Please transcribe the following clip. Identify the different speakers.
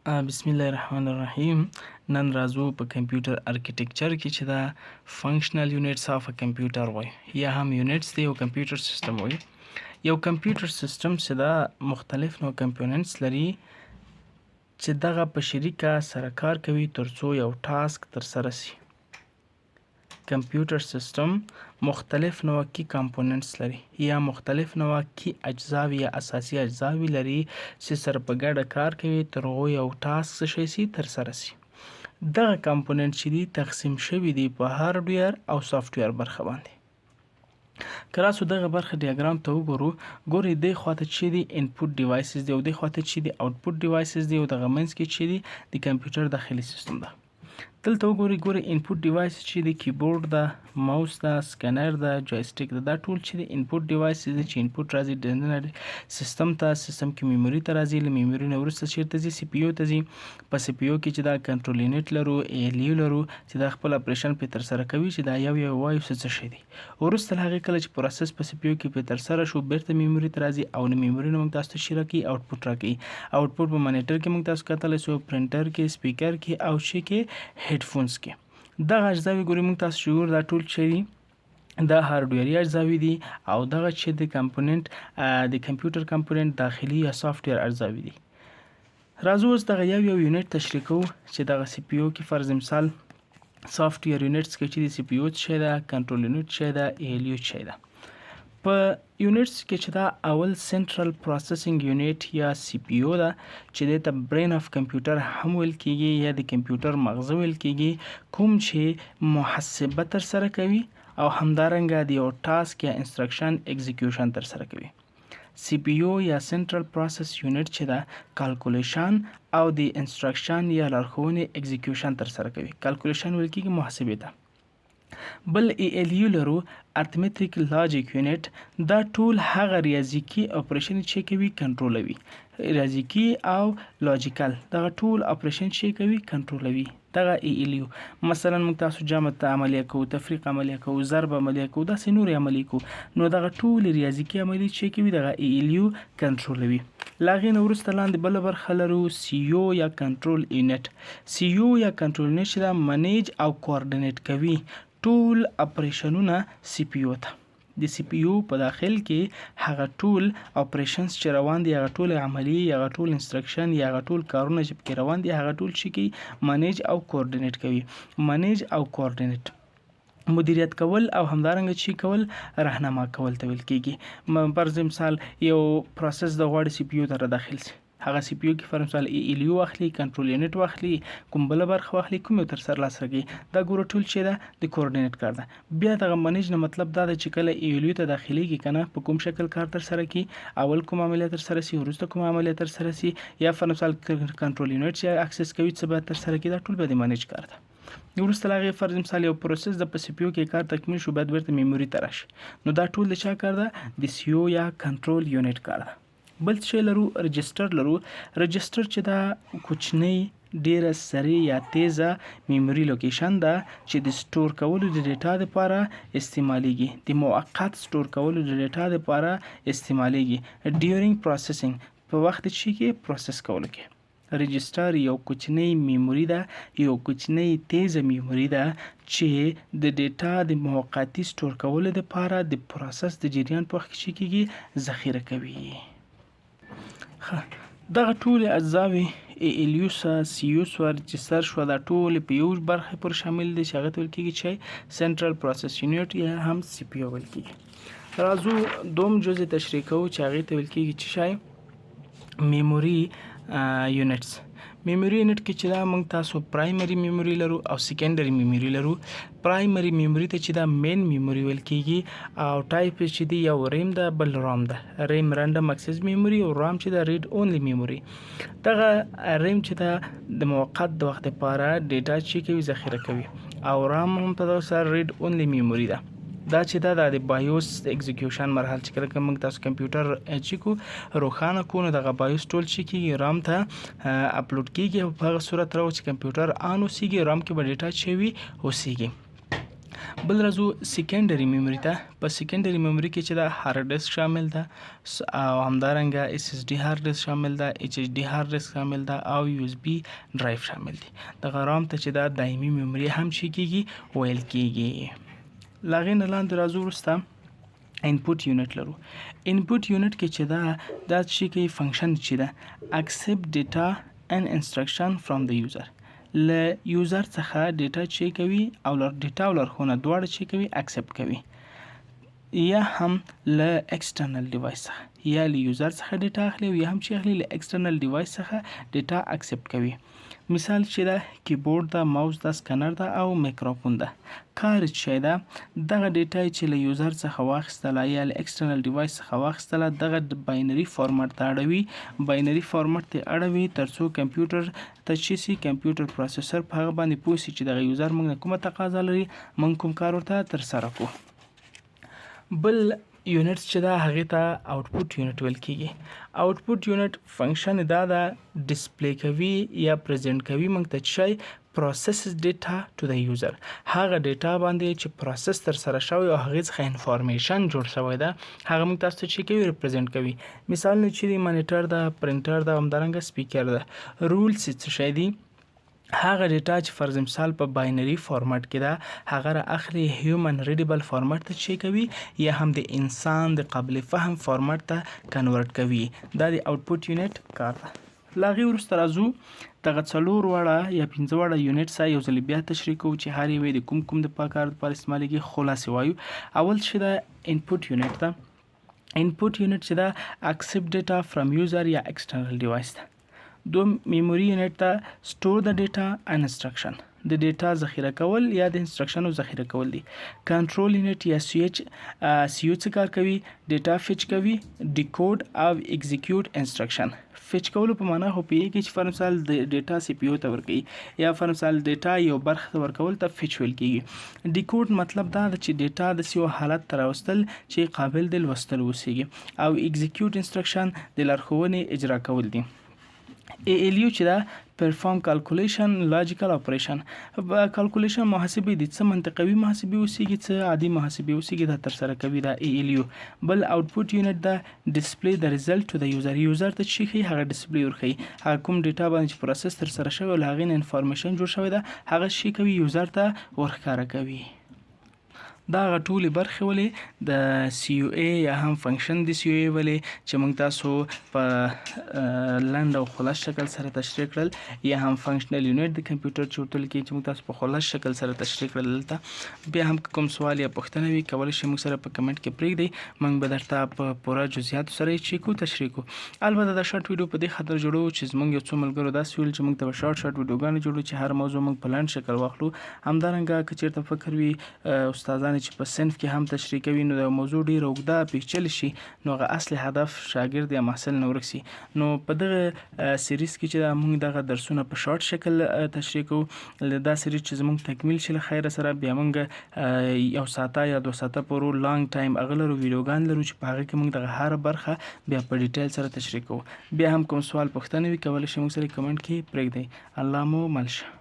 Speaker 1: بسم الله الرحمن الرحیم. نن راځو په کمپیوټر ارکیټیکچر کې چې دا فنکشنل یونټس اف کمپیوټر وای یا هم یونټس دی یو کمپیوټر سیستم وای. یو کمپیوټر سیستم چې دا مختلف نوع کمپوننټس لري چې دغه په شریکه سره کار کوي ترڅو یو ټاسک ترسره سي. کمپیوټر سیستم مختلف نوع کی کمپوننټس لري یا مختلف نوع کی اجزاوې یا اساسي اجزاوې لري چې سره په ګډه کار کوي تر هغو یو ټاسک څه شی سي ترسره سي. دغه کمپوننټ چې دي تقسیم شوي دي په هارډویر او سافټویر برخه باندې. که راسو دغه برخه ډیاګرام ته وګورو، ګورئ دې خواته چې دي انپوټ ډیوایسز دي او دې خواته چې دي آوټپوټ ډیوایسز دي او دغه منځ کې چې دي د کمپیوټر داخلي سیستم ده. دلته وګورئ، ګورئ انپوټ ډیوایس چې دي کیبورډ ده، ماوس ده، سکنر ده، جویسټیک ده، دا ټول چې دي انپوټ ډیوایسز دي چې انپوټ راځي دننه سیستم ته، سیستم کې میموري ته راځي، له میموري نه وروسته چیرته ځي سی پي یو ته ځي. په سی پي یو کې چې دا کنټرول یونټ لرو، ای ایل یو لرو چې دا خپل اپریشن پې ترسره کوي چې دا یو یو وایو څه څه شی دی. وروسته له هغې کله چې پروسس په سی پي یو کې پې ترسره شو بیرته میموري ته راځي او له میموري نه موږ تاسو ته شی راکوي، آوټپوټ راکوي. آوټپوټ په مانیټر کې موږ تاسو کتلی سو، پرنټر کې، سپیکر کې او شی کې هډفونز کې. دغه اجزاوې ګوري موږ تاسو چې ګورو دا ټول چې دي دا هارډویري اجزاوې دي او دغه چې د کمپوننټ د کمپیوټر کمپوننټ داخلي یا سافټویر اجزاوې دي. راځو اوس دغه یو یو یونټ تشریح کوو چې دغه سی پی یو کې فرض مثال سافټویر یونټس کې چې د سی پی یو څه شی ده، کنټرول یونټ څه شی ده، ای ایل یو څه شی ده. په یونټس کې چې دا اول سنټرل پروسیسنګ یونټ یا سی پی یو ده چې دې ته برین اف کمپیوټر هم ویل کیږي یا د کمپیوټر مغزه ویل کیږي، کوم چې محاسبه ترسره کوي او همدارنګه د یو ټاسک یا انسټرکشن ایگزیکیوشن ترسره کوي. سی پی یو یا سنټرل پروسس یونټ چې ده کالکولیشن او د انسټرکشن یا لارښوونې ایگزیکیوشن ترسره کوي. کالکولیشن ویل کیږي محاسبې ته. بل ای ایل یو لرو، ارتمتریک لاجیک یونټ، دا ټول هغه ریاضیکي اپریشن چې کوي کنټرولوي، ریاضیکي او لاجیکل دغه ټول اپریشن چې کوي کنټرولوي دغه ای ایل یو. مثلا موږ تاسو جمع ته عملیه کوو، تفریق عملیه کوو، ضرب عملیه کوو، داسې نورې عملیې کوو، نو دغه ټول ریاضیکي عملیې چې کوي دغه ای ایل یو کنټرولوي. له هغې نه وروسته لاندې بله برخه لرو سی یو یا کنټرول یونټ. سی یو یا کنټرول یونټ چې دا منیج او کوارډینیټ کوي ټول اپریشنونه سی پی یو ته. د سی پی یو په داخل کې هغه ټول اپریشنز چې روان دي، هغه ټول عملیې، هغه ټول انسترکشن یا هغه ټول کارونه چې پکې روان دي هغه ټول چې کوي منیج او کوارډینیټ کوي. منیج او کوارډینیټ مدیریت کول او همدارنګه چې کول راهنما کول ته ویل کیږي. فرض مثال یو پروسس د غواړي سی پی یو ته داخل سي، هغه سی پی یو کې فرض مثال ای ایل یو واخلي، کنټرول یونټ واخلي، کوم بله برخه واخلي، کوم یو تر سر لاس راکوي، دا ګوره ټول چې ده د کوارډینیټ کار ده. بیا دغه منیج نه مطلب دا ده چې کله ای ایل یو ته داخليږي کنه په کوم شکل کار تر سره کی، اول کوم عملیه تر سره سي، وروسته کوم عملیه تر سره سي، یا فرض مثال کنټرول یونټ چې اکسس کوي څه باید تر سره کی، دا ټول به د منیج کار ده. وروسته له هغې فرض مثال یو پروسس د په سی پی یو کې کار تکمیل شو باید بیرته میموري ته راشي، نو دا ټول د چا کار ده؟ د سی یو یا کنټرول یونټ کار ده. بل څه لرو؟ رجسټر لرو. رجسټر چې دا کوچنۍ ډیره سریع یا تیزه میموري لوکیشن ده چې د سټور کولو د ډیټا لپاره استعمالیږي، د موقت سټور کولو د ډیټا لپاره استعمالیږي ډیورینګ پروسیسینګ، په وخت چې کې پروسس کولو کې. رجسټر یو کوچنۍ میموري ده، یو کوچنۍ تیزه میموري ده چې د ډیټا د موقتي سټور کولو لپاره د پروسس د جریان په وخت کې چې کیږي ذخیره کوي. ښه، دغه ټولې اجزاوې ای ایل یو سه، سی یو سوه، رجسټر شوه، دا ټولې په یو برخه پورې شامل دي چې هغه ته ویل کیږي چې سنټرل پروسس یونټ یا هم سی پي یو ویل کیږي. راځو دوم جزء تشریح کوو چې هغې ته ویل کیږي چې شی میموري یونټس. میموري یونټ کې چې دا موږ تاسو پرایمري میموري لرو او سیکنډري میموري لرو. پرایمري میموري ته چې دا مین میموري ویل کیږي او ټایپ چې دی یو ریم ده بل رام ده. ریم رندم اکسس میموري او رام چې دا ریډ اونلی میموري. دغه ریم چې دا د موقت د وخت لپاره ډیټا چې کوي ذخیره کوي او رام هم په دغه سره ریډ اونلی میموري ده. دا چې دا د بایوس د ایگزیکیوشن مرحله چې کله موږ تاسو کمپیوټر چې کو روښانه کو نو دغه بایوس ټول چې کیږي رام ته اپلوډ کیږي او په هغه صورت راو چې کمپیوټر آن اوسیږي رام کې به ډیټا چې وي اوسیږي. بل راځو سیکنډري میموري ته. په سیکنډري میموري کې چې دا هارډ ډیسک شامل ده او همدارنګه اس اس ډي هارډ ډیسک شامل ده، ایچ ایچ ډي هارډ ډیسک شامل ده او یو اس بي ډرایو شامل دي. دغه رام ته چې دا دایمي میموري هم چې کیږي ویل کیږي. له هغې نه لاندې راځو، وروسته انپوټ یونټ لرو. انپوټ یونټ کې چې دا دا چې کوي فنکشن چې ده اکسپټ ډیټا and instruction from the user، له یوزر څخه ډیټا چې کوي او ډیټا او لارښوونه دواړه چې کوي اکسپټ کوي، یا هم له ایکسټرنل ډیوایس څخه، یا له یوزر څخه ډیټا اخلي او یا هم چې اخلي له ایکسټرنل ډیوایس څخه ډیټا اکسپټ کوي. مثال چې ده کیبورډ ده، ماوس ده، سکنر ده او میکروفون ده. کار چې ده دغه ډیټا چې له یوزر څخه واخیستله یا له ایکسټرنل ډیوایس څخه واخیستله، دغه باینري فارمټ ته اړوي، باینري فارمټ ته اړوي ترڅو کمپیوټر ته چې سي کمپیوټر پروسیسر په هغه باندې پوه سي چې دغه یوزر موږ نه کومه تقاضا لري، موږ کوم کار ورته ترسره کو. بل یونټ چې دا هغې ته آوټپوټ یونټ ویل کیږي. آوټپوټ یونټ فنکشن دا ده ډیسپلی کوي یا پریزنټ کوي موږ ته چې processes data to the user، هغه ډیټا باندې چې پروسس تر سره شوی او هغې څخه انفارمیشن جوړ شوی ده، هغه موږ تاسو ته چې کوي ریپرزینټ کوي. مثال نه چې مانیټر ده، پرنټر ده، همدارنګه سپیکر ده. رولز څه شی دي؟ هغه ډیټا چې فرض مثال په باینري فارمټ کې ده، هغه را اخلي هیومن ریډیبل فارمټ ته چې کوي یا هم د انسان د قابل فهم فارمټ ته کنورټ کوي. دا د آوټپوټ یونټ کار ده. له هغې وروسته راځو دغه څلور واړه یا پنځه واړه یونټ سره یو ځل بیا تشریح کوو چې هر یو یې د کوم کوم د کار لپاره استعمالیږي. خلاصې وایو، اول چې ده انپوټ یونټ ده. انپوټ یونټ چې ده اکسپټ ډیټا فرام یوزر یا ایکسټرنل ډیوایس ده. دوم میموري یونټ ته سټور د ډیټا ان انسټرکشن، د ډیټا ذخیره کول یا د انسټرکشنو ذخیره کول دي. کنټرول یونټ یا سی ایچ سی یو څه کار کوي؟ ډیټا فیچ کوي، ډیکوډ او ایگزیکیوټ انسټرکشن. فیچ کولو په معنا خو پوهیږي چې فرض مثال د ډیټا سی پی یو ته ورکوي یا فرض مثال ډیټا یو برخه ته ورکول ته فیچ ویل کیږي. ډیکوډ مطلب دا ده چې ډیټا د یو حالت ته راوستل چې قابل د لوستل اوسیږي، او ایگزیکیوټ انسټرکشن د لارښوونې اجرا کول دي. ای ال یو چې دا پرفارم کالکولیشن لاجیکل اپریشن، کالکولیشن محاسبې دي، څه منطقوي محاسبې اوسیږي، څه عادي محاسبې اوسیږي، دا ترسره کوي دا ای ال یو. بل آوټپوټ یونټ دا ډیسپلی د ریزلټ ټو د یوزر، یوزر ته چې ښیي هغه ډیسپلی ورښیي، هغه کوم ډیټا باندې چې پروسس ترسره شوی او له هغې نه انفارمیشن جوړ شوی ده، هغه شي کوي یوزر ته ورښکاره کوي. دا هغه ټولې برخې ولې د سی یو ای یا هم فنکشن د سی یو ای ولې چې موږ تاسو په لنډ او خلاص شکل سره تشریح کړل، یا هم فنکشنل یونټ د کمپیوټر چې ورته لیکي چې موږ تاسو په خلاص شکل سره تشریح کړل. دلته بیا هم کوم سوال یا پوښتنه وي کولی شئ موږ سره په کمنټ کې پرېږدئ، موږ به درته په پوره جزئیاتو سره یې چې کو تشریح کو. البته دا شارټ ویډیو په دې خاطر جوړو چې زموږ یو څو ملګرو داسې ویل چې موږ ته به شارټ شارټ ویډیوګانې جوړو چې هر موضوع موږ په لنډ شکل واخلو. همدارنګه که چېرته فکر وي استادان چې په صنف کې هم تشریح کوي نو د موضوع ډیره اوږده پیچلې شي، نو هغه اصلي هدف شاګرد یا محصل نه ورک شي. نو په دغه سیریز کې چې دا موږ دغه درسونه په شارټ شکل تشریح کوو، دا سیریز چې زموږ تکمیل شي له خیره سره بیا موږ یو ساعته یا 2 ساعته پورو لانګ ټایم هغه لرو، ویډیوګان لرو چې په هغه کې موږ دغه هره برخه بیا په ډیټیل سره تشریح کوو. بیا هم کوم سوال پوښتنه وي کولی شئ موږ سره کمنټ کې پرېږدئ. الله مو مل شه.